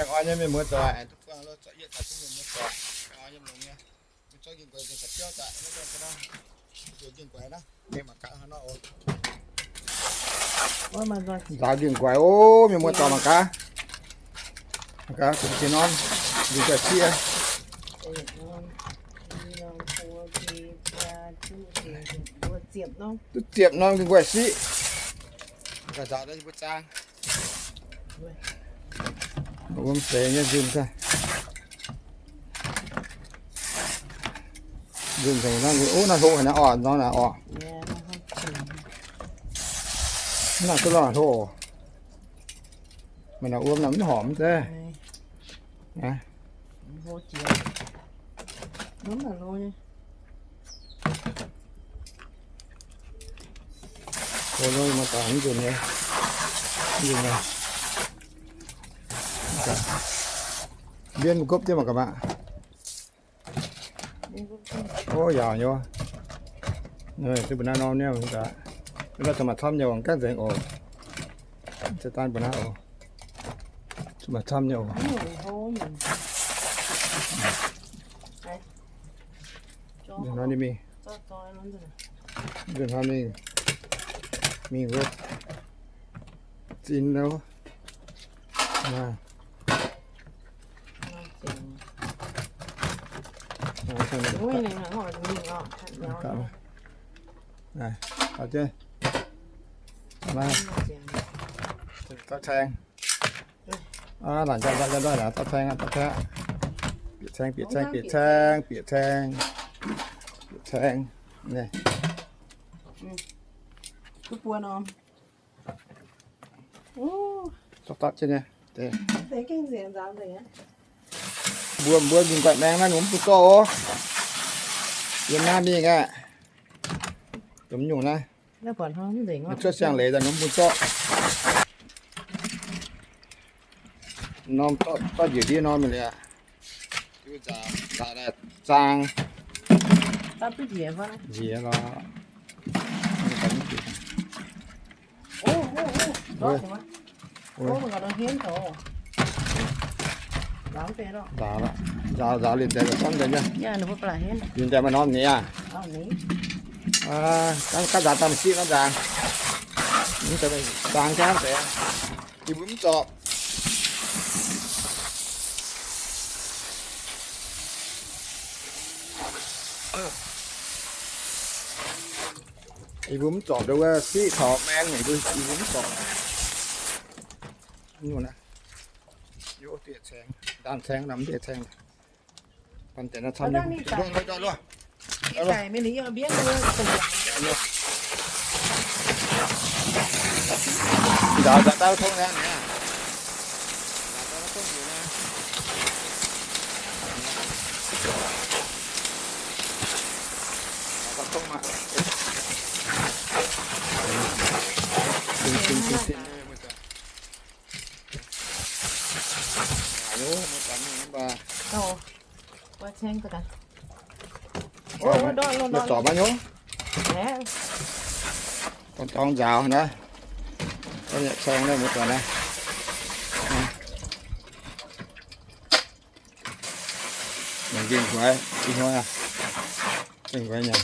Oix nyei mienh muoz doic, duqv buangh lo zorqv yietv taux duqv mienh muoz doic. Oix nyei longx nyei. Mienh zorqv nqingh guaix nzengc ga'biauv daaih, mienh zorqv nzengc ga'biauv daaih, mienh mangc gaax hnangv nor oc. Nzaaux nqingh guaix oc, mienh muoz doic mangc gaax. Mangc gaax, gu'nyuoz norm nqingh guaix sieqv. Duqv ziepc norm nqingh guaix sieqv. Nzaaux daaih mbuo zaang. Wuom deix nyei nzunc daaih. Nzunc deix naaiv, ov, naaiv hlo haic naaiv orqc, nzorng naaiv orqc. Naaiv duqv lorh hlo. Meih naaiv wuom naaiv mv horpc mv zeiz. Hlo nyei, maaih daaih mv nzunc nyei. Mv nzunc nyei. Mbienv mv gopv jienv mangc gaax maah. Ov, yaauc nyei. Duqv mbuo naaiv norm niouh gaax. Mv baac zuqc maaih camv nyei oc, gangv nzengc oc. Za'gengh mbuo naaiv oc. Zuqc maaih camv nyei oc. Nzunc hnoi ninh mingh, nzunc hnoi mingh, mingh wuov zinh lo. Taux caeng. Aa, laanh jaa, jaa, jaa, jaa, taux caeng, taux caeng. Bieqc caeng, bieqc caeng, bieqc caeng, bieqc caeng. Bieqc caeng. Naaiv. Duqv buo norm. Zorqv dapv jienv nyei. Mbuo, mbuo nqingh guaix maeng naaiv ninh mv bun zorqv oc. Yiem naaiv mingh aqv. Domh nyungc naaiv. Cuotv siang-leiz daaih ninh mv bun zorqv. Norm zorqv, zorqv njiec ndiev norm liuz aqv. Zaang. Njiec lorqc. Nzaaux, nzaaux liuz deix zorqv deix nyei. Liuz deix maaih norm nyei aqv. Gaav nzaaux daaih m'sieqv gorngv nzaaux. Mv deix zaang jaav deix. Yie mbuo mv zorqv. Yie mbuo mv zorqv nduov wuov siqv taux maeng nyei, yie mbuo mv zorqv. Nyungc naaiv, yie dieh caeng, ndaanh caeng, mv dieh caeng. Banh deix naaiv camv nyei. Nzaaux, nzaaux daaih tongv naaiv. Nzaaux daaih tongv heuc naaiv. Nzaaux daaih tongv maah. Sin, sin, sin, sin. Zorqv maiv nyungc. Dorngx nzaaux naaiv. Dorngx caeng naaiv muoz-doic naaiv. Nqingh guaix, ih hnoi aqv. Nqingh guaix nyanc.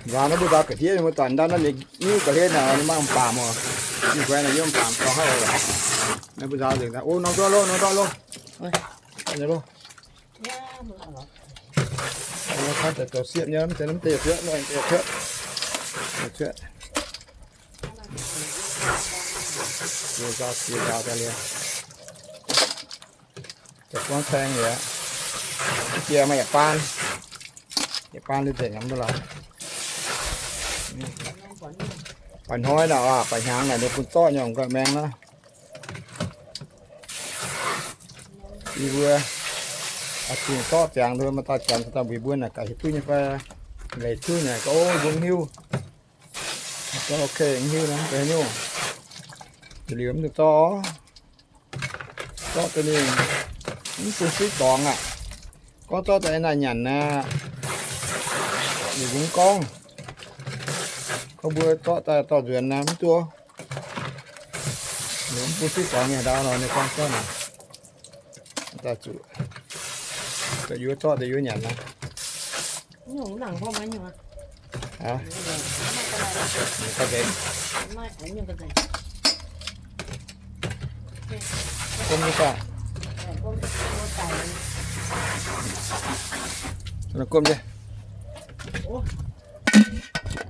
Nzaaux naaiv mbuo nzaaux ga'ndiev muoz-doic, ndau naaiv ninh niuv ga'hlen aqv, ninh maiv baamz oc. Nqingh guaix naaiv yiem baamz dorngx hnangv oc. Naaiv mbuo nzaaux nzengc daaih. O, norm duqv loh, norm duqv loh. Aa, loh. Kangv deix zoux siepv nyei, mv zeiz mv deix cuotv, mv deix cuotv. Cuotv. Ziex nzaaux, ziex nzaaux daaih liuz. Zoux buangv caeng liuz, jiex maaih yietc baan, yietc baan liuz nzengc hnamv duqv lorqc. Ba'hnoi naaic, ba'hnyangx naaic ninh bun zorqv nyei, nqoi maeng naaiv. Yie mbuo zingh zorqv ziangx nduov maaih dauh janx daaih mbuox mbuo naaic, gaax hietv duqv nyei fai leiz duqv naaic, gorngv mbuo mv hiuv. Gorngv ok, mv hiuv nor mv zeiz haaix nyungc. Liuz mv zuqc zorqv. Zorqv deix ninh mv bun siqv dorngx aqv. Gorngv zorqv daaih naaic nyanc naaic, ninh mbuo mv gorngv. Gorngv mbuo zorqv daaih dorh nzuonx naaic mv duqv. Mv bun sieqv gorngv nyei ndau nor, ninh gorngv zorqv naaic. Daaih zuqc da'yuoz zorqv da'yuoz nyanc naaiv. Gomv nyei daaih. Gomv nyei.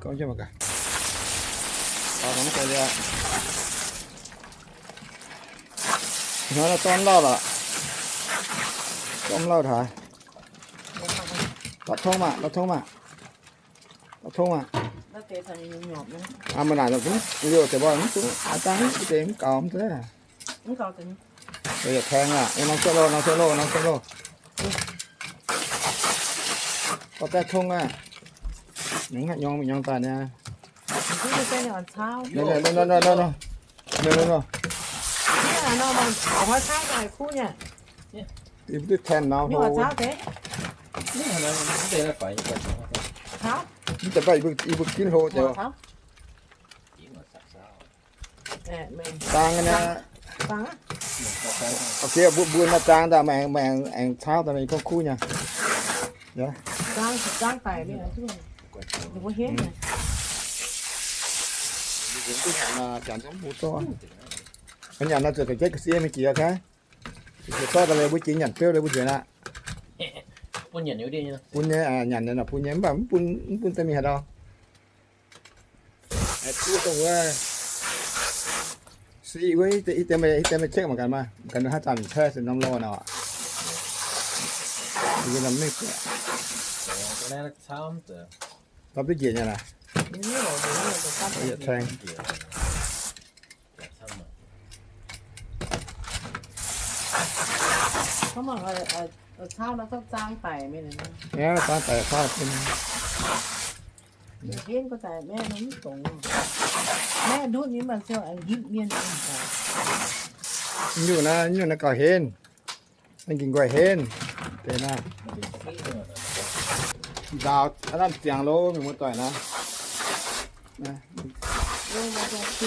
Gomv nyei mangc gaax. Hnoi naaiv dorn lauh lorqc. Dorn lauh taux. La'tongv maah, la'tongv maah. La'tongv maah. Aa, maaih naaic liouh deix mbuo mv dungx aa dangv deix mv gaux mv zeiz. Yietc taeng aqv, norm cuotv loh, norm cuotv loh, norm cuotv loh. Dorh daaih tong aqv. Mingh haaix nyorng mingh nyorng daaih niaa. Yie mv duqv tengx nor hlo. Mv deix mbaih yie mbuo ginv hlo deix. Zaang naaiv. Okay, mbuo, mbuo naaiv zaang daaih, meih aengx, meih aengx cauv daaih, meih gorngv kuv nyei. Janx, janx, janx, mbuo zorqv. Nyanc nor zuqc ga'jeiv ga'sie mingh jiex, okay? Zorqv daaih mbuo jiex nyanc beuv, mbuo nzuonx aqv. Bun nyei, nyanc nyei nor bun nyei, mv baac mv bun, mv bun deix mingh haaix ndau. Duqv dongh wuov, se wuov, ih deix, ih deix meih, ih deix meih check mangc gaax maah, gaax haaix zanc taaih se norm lorh nor. Dapv duqv njiec nyei naaic. Yietc taeng. Aa, zaang daic cauv bun. Mv nyungc naaiv, mv nyungc naaiv gauh henv. Ninh gengh nqoi henv. Deix naaiv nzaaux aav lamh ziangx lo, mienh muoz-doic naaiv.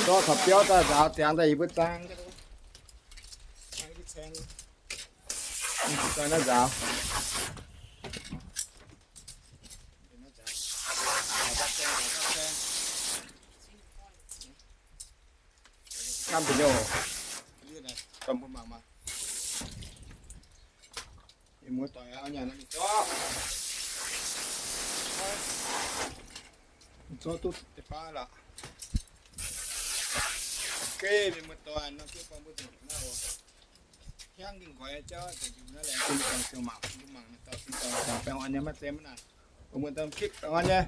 Zorqv taux biauv daaih nzaaux ziangx daaih yie mbuo zaang. Zaang naaiv nzaaux. Kamv deix nyei oc. Domh mbuo mangc maah. Mienh muoz-doic aac, nyanc naaiv mingh zorqv. Mingh zorqv duqv deix baav lorqc. Geh mienh muoz-doic nor, geh buangh mbuo nzengc naaiv oc. Hiaangv gengh nqoi jauv nzengc naaiv laengz bun mbuo dorngx ziouc mangc, mbuo mangc mienh dorh sin dorngx baengh orn nyei maiv zeiz mv naaic. Mbuo muoz-doic kipv baengh orn nyei.